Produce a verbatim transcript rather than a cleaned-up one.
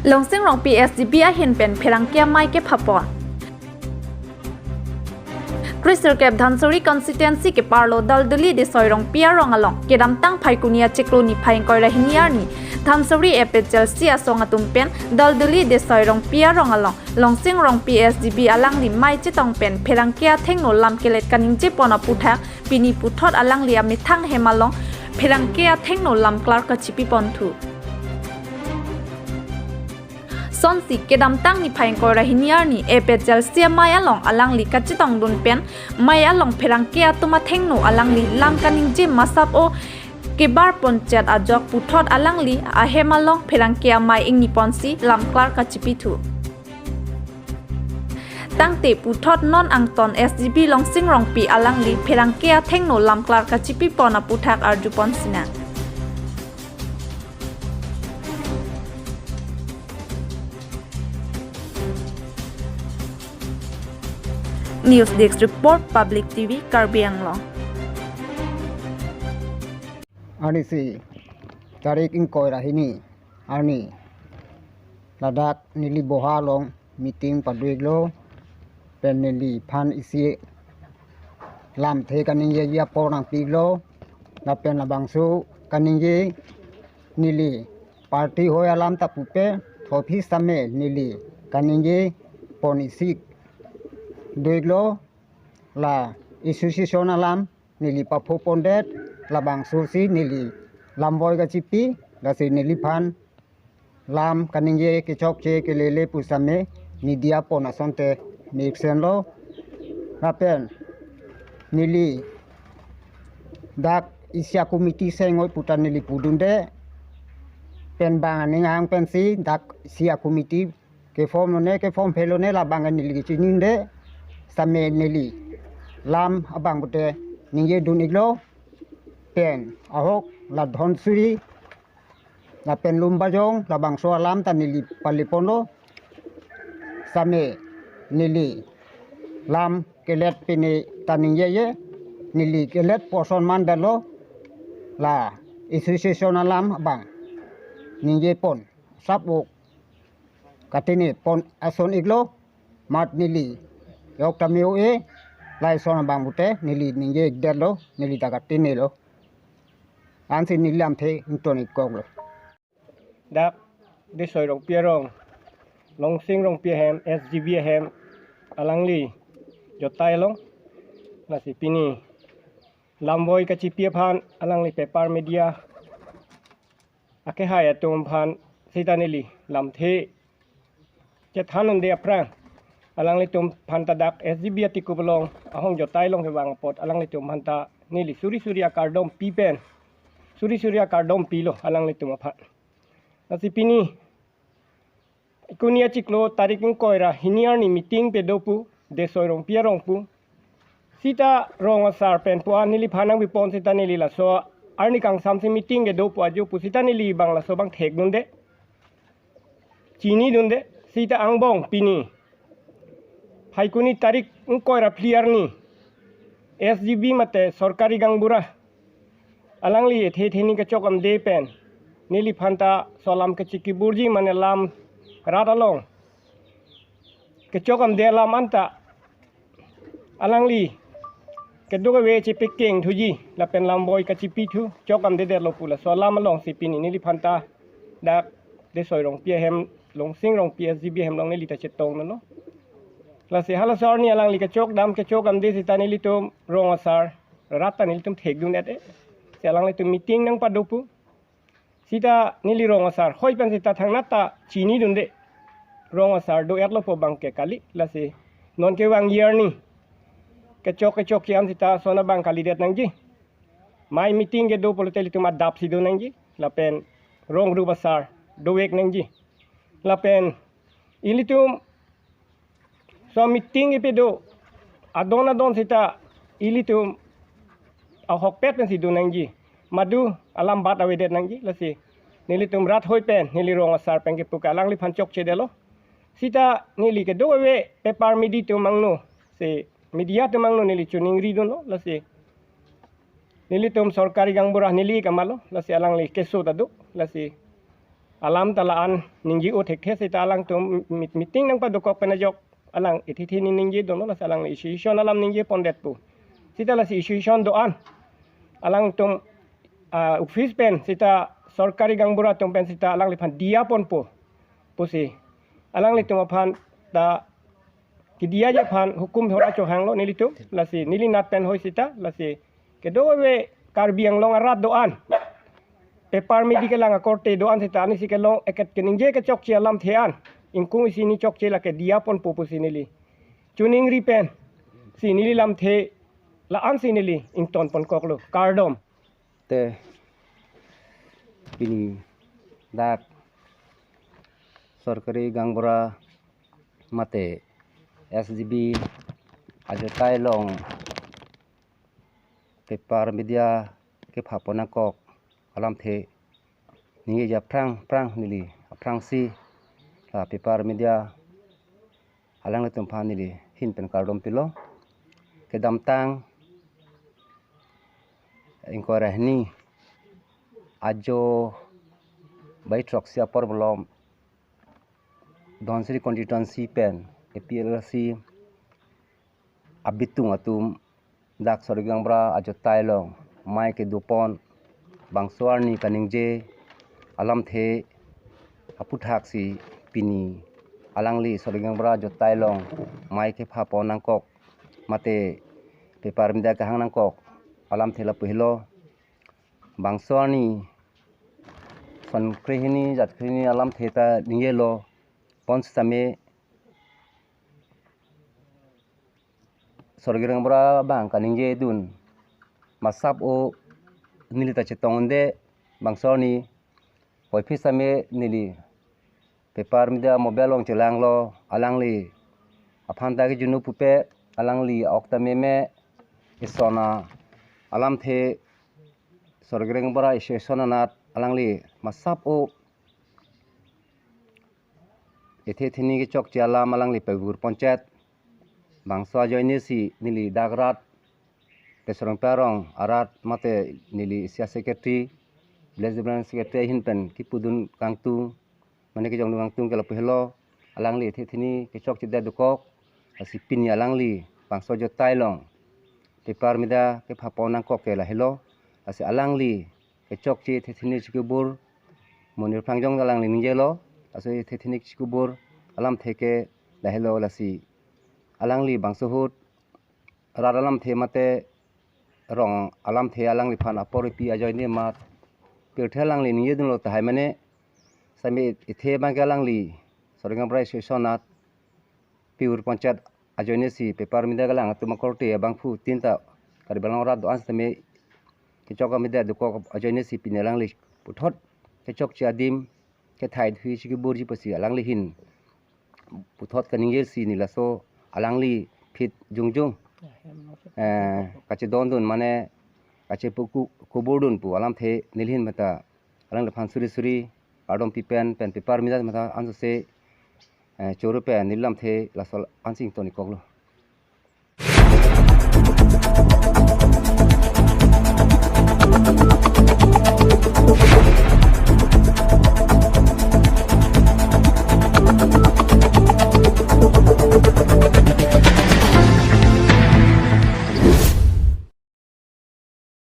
Longsing Rongpi S G B ahin pen pherangke amei kephapon. Krisirkep Dhansiri constituency keparlo Daldali Desoi Rongpi arong along kedamtang Phaikuni achiklo niphai ingkoi ra hini arni Dhansiri A P H L C asong atum pen Daldali Desoi Rongpi arong along Longsing Rongpi S G B alangli mei chetong pen pherangke athengno lam kelet kaningjepon aphuthak pini puthot alangli amethang hem along pherangke athengno lam klar kachipiponthu. Sonsi kedamtang niphai ingkoi ra hini arni A P H L C amei along alangli kachetongdun pen mei along pherangke atum athengno alangli lam kaningje masap-o kebar ponchet ajok puthot alangli ahem along pherangke amei ingniponsi lam klar kachipithu. Tangte puthot non angton S G B Longsing Rongpi alangli pherangke athengno lam klar kachipipon aphuthak arjupon sinang. News Desk Report, Public T V, Karbi Anglong. Arnisi tarik ingkoi ra hini arni ladak neli boha along meeting pado-iklo pen neliphan isi lamthe kaningjeji apor nangpi-iklo lapen labangso kaningje neli party hoi alam ta pupe thophi same neli kaningjepon isi do-iklo la association alam neli paphopondet labangsosi neli lamvoi kachipi lasi neliphan lam kaningje kechokche kelele pusitame media pon asonte mesen lo lapen neli dak isi a-committee sengoi puta neli pudunde pen bang aning ahang pensi dak isi a-committee ke-form lone ke-form phelone labang neli kachinide same neli lam abang pute ningjedun-iklo pen ahok la Dhansiri lapen Lumbajong labangso alam ta neli paliponlo same neli lam kelet pine ta ningjeje neli kelet poson mandalo la association alam abang ningjepon sap-o katene pon ason-iklo mat neli yok tame-o-e lason abang pute neli ningje-ikdetlo neli ta katenelo ansi neli lamthe ington-ikkoklo. Dak Desoi Rongpi arong Longsing Rongpi ahem S G B ahem alangli jotai along lasi pini lamvoi kachipi aphan alangli paper media akehai atum aphan sita neli lamthe chethan-unde aphrang alanglitum aphan ta dak S G B atikup along ahong jotai along kevang apot alanglitum aphan ta neli suri suri akardom pi pen suri suri akardom pilo alanglitum aphan. Lasi pini Phaikuni achiklo tarik ingkoi ra hini arni meeting pado pu Desoi Rongpi arong pu sita rong asar pen pu-an neliphan nangpipon sita neli laso arni kangsamsi meeting kedo pu ajo pu sita neli bang laso bang thekdunde chinidunde sita angbong pini Phaikuni tarik ingkoi ra phli arni S G B mate sorkari gaonbura alangli ethe theni kechok amde pen neliphan ta laso alam kachiki burji mane lam rat along kechok amde alam anta alangli keduk ave chepekeng thuji lapen lamvoi kachipithu chok amdedetlo pu laso alam alongsi pini neliphan ta dak Desoi Rongpi ahem Longsing Rongpi S G B ahem along neli ta chetongdunlo. Lasi halaso arni alangli kechok dam kechok amde sita nelitum rong asar rat ta nelitum thekdunde. Si alanglitum meeting nangpado pu sita neli rong asar hoi pen sita thangnat ta chinidunde. Rong asar do-etlo pu abang ke kali lasi non kevangji arni kechok kechokche an sita lason abang kalidet nangji. Mei meeting kedo pulote ilitum adapsi do nangji lapen rong rup asar dovek nangji. Lapen ilitum laso meeting kepado adon adon sita ilitum ahokpet pensi do nangji. Madu alam bat avedet nangji lasi nelitum rat hoi pen neli rong asar pen kepu ke alangliphan chokchedetlo. Sita neli keduk ave paper media atum angno si media atum angno neli chiningridunlo lasi nelitum sorkari gaonbura neli kamalo lasi alangli keso ta do lasi alam ta la-an ningje-o thekthe seta alangtum mit-, meeting nangpadokok pen ajok alang ithi thi ni ningje dono, lasi alang association alam ningje pondet pu. Seta lasi association do-an alangtum, ah, office pen seta sorkari gaonbura atum pen seta alangliphan diya ponpo pusi alanglitum aphan ta kediyaji aphan hukum hora chohanglo nelitum, lasi neli nat pen hoi seta, lasi kedo ave Karbi Anglong arat do-an, paper midi kelang akorte do-an seta, ani si kelong eket keningje kechokche alamthe an ingkung isi ni chokche lake diya ponpo pusi neli choningri pensi neli lamthe la-ansi neli ington ponkoklo, kardom. Te pini dak sorkari gaonbura mate S G B ajotai along paper media kepha pon nangkok alamthe ningjeji aphrang phrang neli aphrangsi la paper media alanglitum aphan neli ahin pen kardom pilo. Kedamtang ingkoi ra hini ajo bai throksi apor malom Dhansiri constituency pen A P L C abitung atum dak sorkari gaonbura ajotai along mei kedo pon bangso arni kaningje alamthe aphuthaksi pini alangli sorkari gaonbura ajotai along mei kepha pon nangkok mate paper media kehang nangkok alamthe lapu helo. Bangso arni son krehini jat krehini alamthe ta ningjelo pon sitame sorkari gaonbura abang kaningje dun masap o neli ta chetong unde bangso arni. Puvoiphit sitame neli paper media mobile along chelanglo, alangli aphan ta kejunu pupe, alangli ok ta meme, isona alamthe sorkari gaonbura association anat alangli masap o ithe thini kechokche alam alangli pavur ponchot. Bangso ajoine si neli dak rat Pesrong Parong arat mate neli isi a-secretary, village development secretary ahin pen kipudun kangtung, mane kejongdun kangtung ke lapu helo, alangli ithe thini kechokche det dokok, lasi pini alangli bangso ajotai along paper media kepha pon nangkok ke lahelo, lasi alangli kechokche ithe thini chikubur, monir phangjong alangli ningjelo, lasi ithe thini chikubur alamthe ke lahelo, lasi alangli bangso ahut rat alamthe mate rong alamthe alangliphan apor ipi ajoine mat pirthe alangli ningje dunlo tahai mane sitame ithe abang ke alangli sorkari gaonbura association anat pavur ponchot ajoine si paper media kelang atum akorte abangphu tin ta Karbi Anglong arat do-an sitame kechok a-media dokok ajoine si pini alangli puthot kechokche adim kethai thui chikuburji pusi alangli ahin puthot kaningje si neli laso alangli phit jongjong, eh, kachedondun mane kachepu ku-, kuburdun pu alamthe neli ahin mata alangliphan suri suri kardom pi pen pen paper media mata ansose, eh, choro pen neli lamthe laso ansi ingtonikoklo.